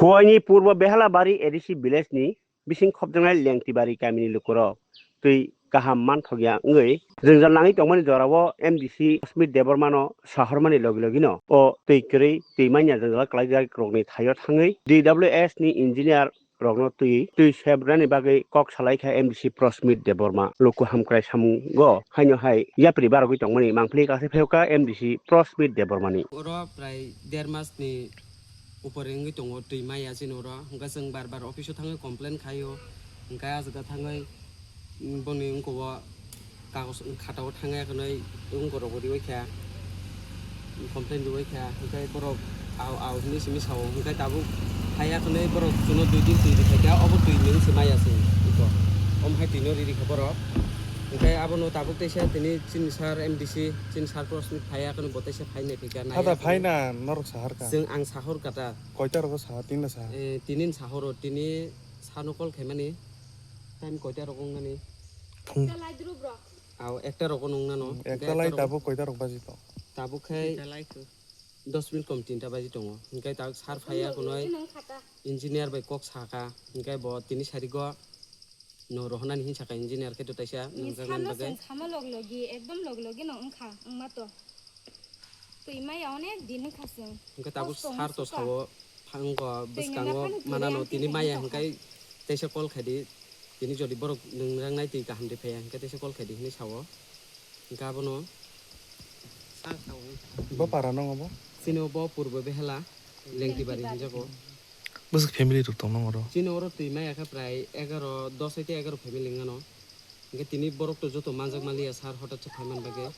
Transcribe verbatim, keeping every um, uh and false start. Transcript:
Buaini Purbo Behalabari A D C village ni bising khopjaknai Lengtibari kamini lukurok twi kaham manthokya wngwi jwngjal nangwi tongmani jorao M D C Smit Debbarmano sahormani logi logino o twi kwrwi twi manya jwngjal khlaijak rokni thaio thangwi D W S ni engineer rokno twi twi sebnani bagwi kok salaikha M D C Prosmit Debbarma. Luku hamkrai samungo haino hai yapri barogwi tongmani mangpili kaisa phiyokha M D C Prosmit Debbarmani. Oro prai der masni upor wngwi tongo twi maya chini oro, hwnkhe chwng bar bar office o thangwi complain khaio, hwnkhe ah jaga thangwi boni wngkha o kagoj khatao thangwi khwnwi wngkorokbo riwi kha, complain riwi kha, hwnkhe borok au au hinwi simi sao, hwnkhe tabuk haiya khwnwi borok chwngno dui din twi rikha khe obo twi nwng se maya se iko, omo hai twino ri rikha borok, hwnkhe abono tabuk teisa tini chini sir M D C chini sir Prosmit phaiya khwnwi bo teisa phai nai phikha nai. Hada phai na norok sahar ka. Chwng ang sahor kata. Koita rogo saha, tinta saha? Eh, tinin sahoro, tini sano call khaimani. Time koita rogo wngnani? Phung. Ekta lai duru bro. Aw, ekta rogo nungnano. Hmm, ekta lai tabuk koita rok baji to? Tabuk khai dos minute kom tinta baji tongo. Hingkai tabuk sar phaiya kunoi engineer bai kok saka. Hingkai bo tini sarigo no rohonani hin saka engineer khe to taisa nungjaknani bagwi. Sama log logi, ekdom log logi no wngkha, wngma to. Twi maya onek din wngkha chwng. Hingke tabuk sar to sao, phang ko bwskango manano tini maya hingke teisa call khaidi, tini jodi borok nungjaknai twi kaham de phaiya hingke teisa call khaidi hinui sao. Hingke abono bo para nongo bo? Chini bo purbo behela Lengtibari hinjago. Bwswk family rok tong nang oro? Chini oro twi maya khe prai egaro, dos hoite egaro family wngano. Hingke tini borok to joto manjak maliya sar hotat se phaiman bagwi.